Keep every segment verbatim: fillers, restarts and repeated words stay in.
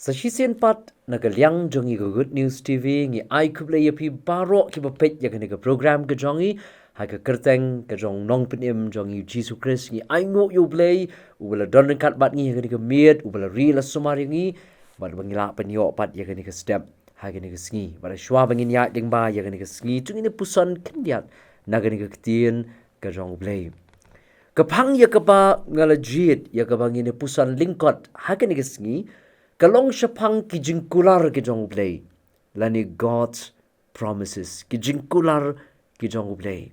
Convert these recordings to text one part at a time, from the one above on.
Sa shisien pat na ka liang jong ngi ka Good News T V, ngi ai khublei ïa phi baroh kiba peit ïa kane ka program ka jong ngi, ha ka kyrteng ka jong u Nongpynim jong ngi u Jisu Khrist. Ngi ainguh ïa u Blei uba la don ryngkat bad ngi ha kane ka miet, uba la ri la sumar ïa ngi, bad ba ngi lah pynïoh pat ïa kane ka step ha kane ka sngi. Bad shuwa ba ngin ïaid lyngba ïa kane ka sngi, to ngin ïa puson khyndiat na kane ka ktien ka jong u Blei. Ka phang ïa kaba nga la jied, ïa kaba ngin ïa puson lyngkot ha kane ka sngi, ka long shaphang ki jingkular ki jong u Blei, lane God's promises, ki jingkular ki jong u Blei.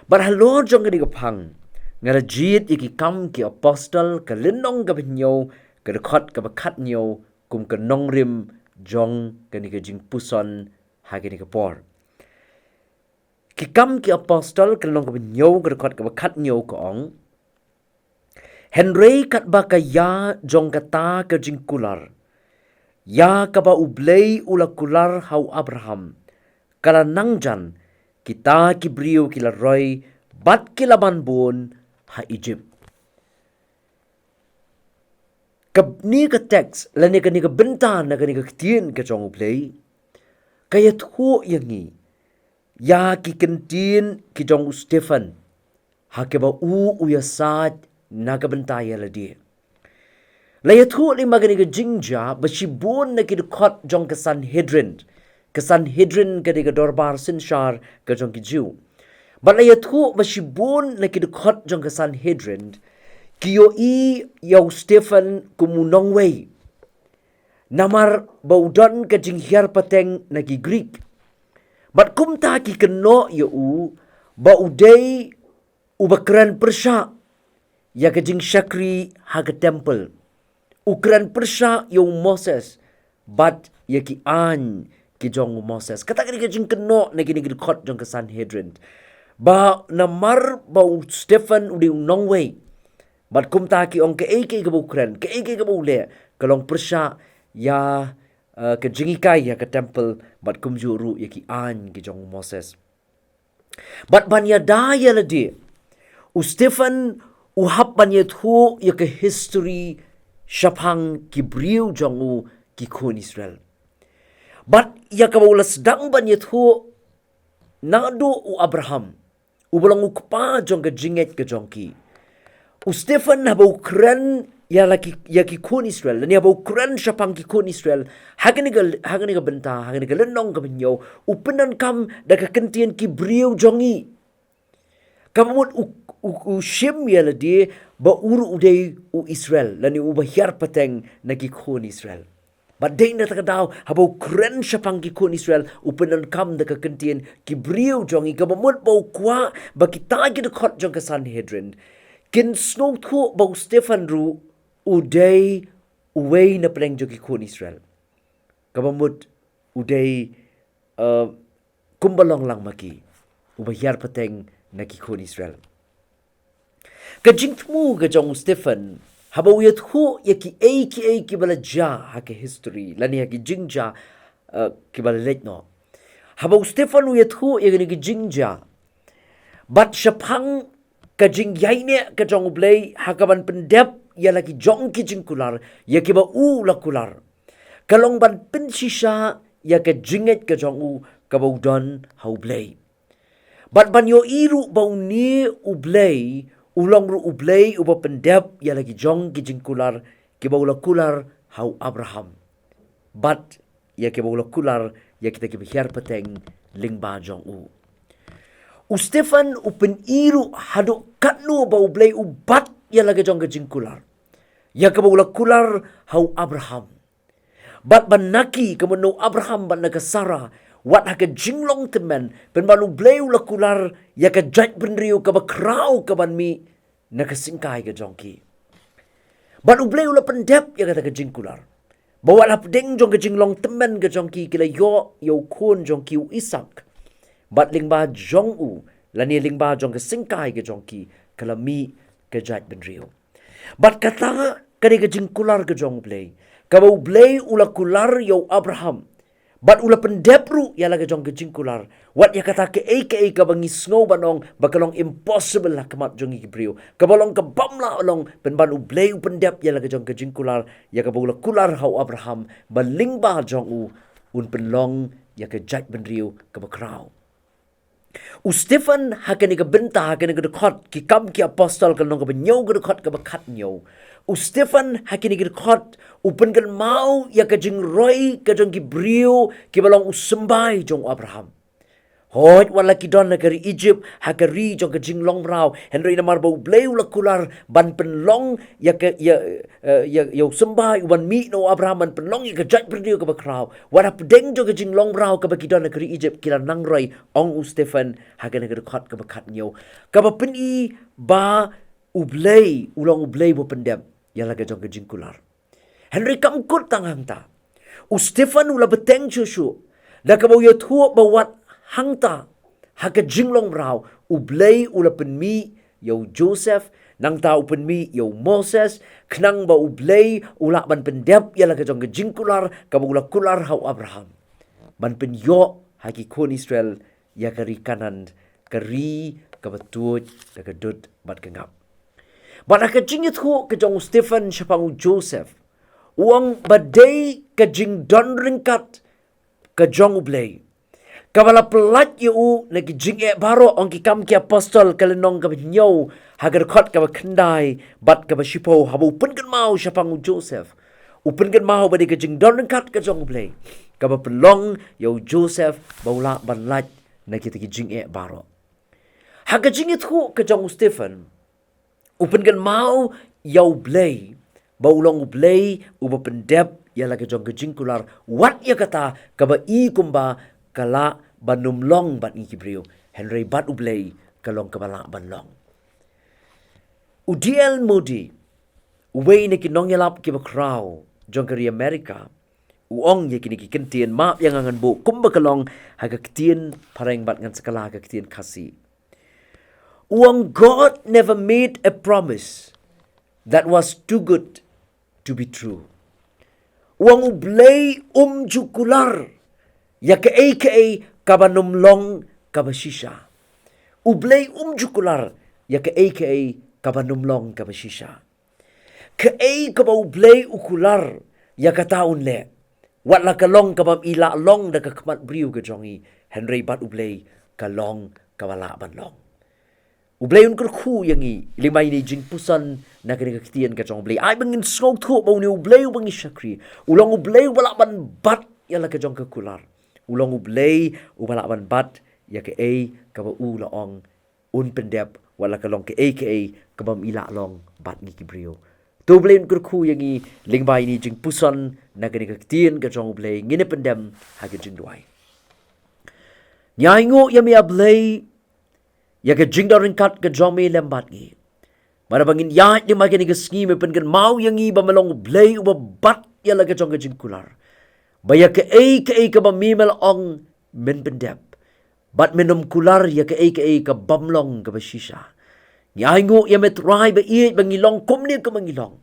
Bad halor jong kane ka phang, nga la jied ïa Ki Kam ki Apostol, ka lynnong kaba hynñiew, ka dkhot kaba khathynñiew, kum ka nongrim jong kane ka jingpuson ha kane ka por. Ki Kam ki Apostol, ka lynnong kaba hynñiew, ka dkhot kaba khathynñiew, ka ong: Hynrei katba ka ïa jong kata ka jingkular, ïa kaba u Blei u la kular ha u Abraham, ka la nang jan, kita ki briew ki la roi bad ki la ban bun ha Egypt. Kane ka text, lane kane ka bynta na kane ka ktien ka jong u Blei, ka ïathuh ïa ngi ïa ki kyntien ki jong u Stephen, ha kaba u u ïasaid na ka bynta ïa lade. La ïathuh lyngba kane ka jingjia ba shibun na ki dkhot jong ka Sanhedrin, ka Sanhedrin ka dei ka dorbar synshar ka jong ki Jiw. Bad la ïathuh ba shibun na ki dkhot jong ka Sanhedrin ki ïohi ïa u Stephen kum u nongwei, namar ba u don ka jinghiar pateng na ki Grik. Bad kumta ki kynnoh ïa u ba u dei uba kren pyrshah ïa ka jingshakri ha ka temple. U kren pyrshah ïa u Moses bad ïa ki aiñ ki jong u Moses. Kata ka dei ka jingkynnoh na kine ki dkhot jong ka Sanhedrin, ba namar ba u Stephen u dei u nongwei, bad kumta ki ong kaei kaei kaba u kren, kaei kaei kaba u leh, ka long pyrshah ïa, eh, ka jinghikai ha ka temple, bad kumjuh ruh ïa ki aiñ ki jong u Moses. Bad ban ïada ïa lade, u Stephen u hap ban ïathuh ïa ka history shaphang ki briew jong u, ki khun Israel. Bad ïa kaba u la sdang ban ïathuh naduh u Abraham, uba long u kpa jong ka jingngeit ka jong ki. U Stephen haba u kren ïa la ki, ïa ki khun Israel, lane haba u kren shaphang ki khun Israel ha kane ka, ha kane ka bynta, ha kane ka lynnong kaba hynñiew, u pyndonkam da ka kyntien ki briew jong ngi. Kaba mut u, u, u shim ïa lade ba u ruh u dei u Israel, lane uba hiar pateng na ki khun Israel. Bad dei na kata ka daw, haba u kren shaphang ki khun Israel, u pyndonkam da ka kyntien ki briew jong ngi, kaba mut ba u kwah ba kita ki dkhot jong ka Sanhedrin kin sngewthuh ba u Stephen ruh u dei uwei na pdeng jong ki khun Israel. Kaba mut u dei, eh, kumba long lang ma ki, uba hiar pateng na ki khun Israel. Ka jingthmu ka jong u Stephen, haba u ïathuh ïa kiei kiei kiba la jia ha ka history, lane ha ki jingjia, eh, kiba la leit noh. Haba u Stephen u ïathuh ïa kine ki jingjia, bad shaphang ka jingïaineh ka jong u Blei ha kaban pyndep ïa la ki jong ki jingkular, ïa kiba u la kular, ka long ban pynshisha ïa ka jingngeit ka jong u kaba u don ha u Blei. Bad ban ïohi ruh ba une u Blei u long ruh u Blei uba pyndep ïa la ki jong ki jingkular kiba u la kular ha u Abraham, bad ïa kiba u la kular ïa kita kiba hiar pateng lyngba jong u. U Stephen u pyni ruh haduh katno ba u Blei u bat ïa la ka jong ka jingkular, ïa kaba u la kular ha u Abraham. Bad ban na ki, ka mut na u Abraham bad na ka Sarah, wat ha ka jinglong tymmen, pynban u Blei u la kular ïa ka jaitbynriew kaba khraw kaban mih na ka syngkai ka jong ki. Bad u Blei u la pyndep ïa kata ka jingkular, ba wat hapdeng jong ka jinglong tymmen ka jong ki, ki la ïoh ïa u khun jong ki u Isaak. Bad lyngba jong u, lane lyngba jong ka syngkai ka jong ki, ka la mih ka jaitbynriew. Bad kata ka dei ka jingkular ka jong u Blei, kaba u Blei u la kular ïa u Abraham, Bad u la pyndep ruh ïa la ka jong ka jingkular. Wat ïa kata kaei kaei kaba ngi sngew ban ong ba ka long impossible ha khmat jong ngi ki briew, kaba long ka bym lah long, pynban U Blei u pyndep ïa la ka jong ka jingkular, ïa kaba u la kular ha u Abraham ba lyngba jong u un pynlong ïa ka jaitbynriew kaba khraw. U Stephen ha kane ka bynta, ha kane ka dkhot Ki Kam ki Apostol ka lynnong kaba hynñiew, ka dkhot kaba khathynñiew. U Stephen ha kane ka dkhot u pynkynmaw ïa ka jingroi ka jong ki briew kiba long u symbai jong u Abraham. Hooid, wat la ki don ha ka ri Egypt, ha ka ri jong ka jinglong mraw, hynrei namar ba U Blei u la kular ban pynlong ïa ka, ïa, eh, ïa, ïa u symbai u ban mih na u Abraham ban pynlong ïa ka jaitbynriew kaba khraw, wat hapdeng jong ka jinglong mraw kaba ki don ha ka ri Egypt, ki la nang roi, ong u Stephen ha kane ka dkhot kaba khathynñiew, kaba pyni ba U Blei u long U Blei uba pyndep ïa la ka jong ka jingkular. Hynrei kam kut tang hangta. U Stephen u la bteng shuh shuh da kaba u ïathuh ba wat hangta ha ka jinglong mraw U Blei u la pynmih ïa u Joseph, nangta u pynmih ïa u Moses, khnang ba U Blei u lah ban pyndep ïa la ka jong ka jingkular kaba u la kular ha u Abraham, ban pynïoh ha ki khun Israel ïa ka ri Kanaan, ka ri kaba tuid da ka dud bad ka ngap. Bad ha ka jingïathuh ka jong u Stephen shaphang u Joseph, u ong ba dei ka jingdon ryngkat ka jong U Blei kaba la pyllait ïa u na ki jingeh baroh, ong Ki Kam ki Apostol ka lynnong kaba hynñiew, ha ka dkhot kaba khyndai bad kaba shiphew, haba u pynkynmaw shaphang u Joseph. U pynkynmaw ba dei ka jingdon ryngkat ka jong U Blei kaba pynlong ïa u Joseph ba u lah ban lait na kita ki jingeh baroh. Ha ka jingïathuh ka jong u Stephen, u pynkynmaw ïa U Blei ba u long U Blei uba pyndep ïa la ka jong ka jingkular, wat ïa kata kaba i kumba ka lah ban ym long bad ngi ki briew, hynrei bad U Blei ka long kaba lah ban long. U D L Moody, uwei na ki nongïalap kiba khraw jong ka ri America, u ong ïa kine ki kyntien, map ïa nga ngan buh kumba ka long ha ka ktien Phareng bad ngan sa kylla ha ka ktien Khasi. U ong, "God never made a promise that was too good to be true." U ong, U Blei um ju kular ïa kaei kaei kaban ym long kaba shisha. U Blei um ju kular ïa kaei kaei kaban ym long kaba shisha. Kaei kaba U Blei u kular, ïa kata un leh. Wat la ka long kabym i lah long da ka khmat briew ka jong ngi, hynrei bad U Blei ka long kaba lah ban long. U Blei un kyrkhu ïa ngi lyngba ine i jingpuson na kane ka ktien ka jong U Blei. Ai ba ngin sngewthuh ba une U Blei uba ngi shakri u long U Blei uba lah ban bat ïa la ka jong ka kular. U long U Blei uba lah ban bat ïa kaei kaba u la ong un pyndep, wat la ka long kaei kaei kabym i lah long bad ngi ki briew. To U Blei un kyrkhu ïa ngi lyngba ine i jingpuson na kane ka ktien ka jong U Blei. Ngin ïa pyndem ha ka jingduwai. Ngi ainguh ïa me A Blei ïa ka jingdon ryngkat ka jong me lem bad ngi. Bad haba ngin ïaid lyngba kane ka sngi, me pynkynmaw ïa ngi ba me long U Blei uba bat ïa la ka jong ka jingkular, ba ïa kaei kaei kaba me me la ong men pyndep, bad men ym kular ïa kaei kaei kabym long kaba shisha. Ngi ainguh ïa me Trai ba ïeit ba ngi long kumne kumba ngi long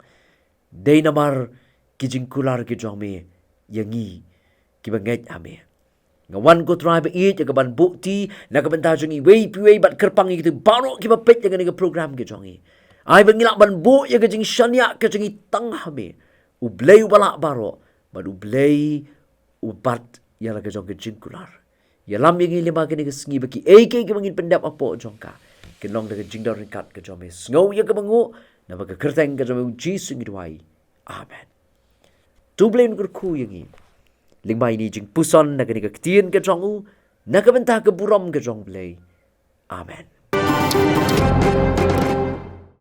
dei namar ki jingkular ki jong me ïa ngi kiba ngeit ha me. Nga wan ko Trai ba ïeit ïa kaban buh kti na ka bynta jong iwei pa iwei bad kyrpang ïa kito baroh kiba peit ïa kane ka program ka jong ngi. Ai ba ngi lah ban buh ïa ka jingshaniah ka jong ngi tang ha me, U Blei uba lah baroh, bad U Blei u bat ïa la ka jong ka jingkular. Ïalam ïa ngi lyngba kane ka sngi ba kiei kiei kiba ngin pyndep hapoh jong ka kin long da ka jingdon ryngkat ka jong me. Sngew ïa kaba nguh, naba ka kyrteng ka jong me U Jisu ngi duwai. Amen. To U Blei un kyrkhu ïa ngi lyngba ine i jingpuson na kane ka ktien ka jong u, na ka bynta ka burom ka jong U Blei. Amen.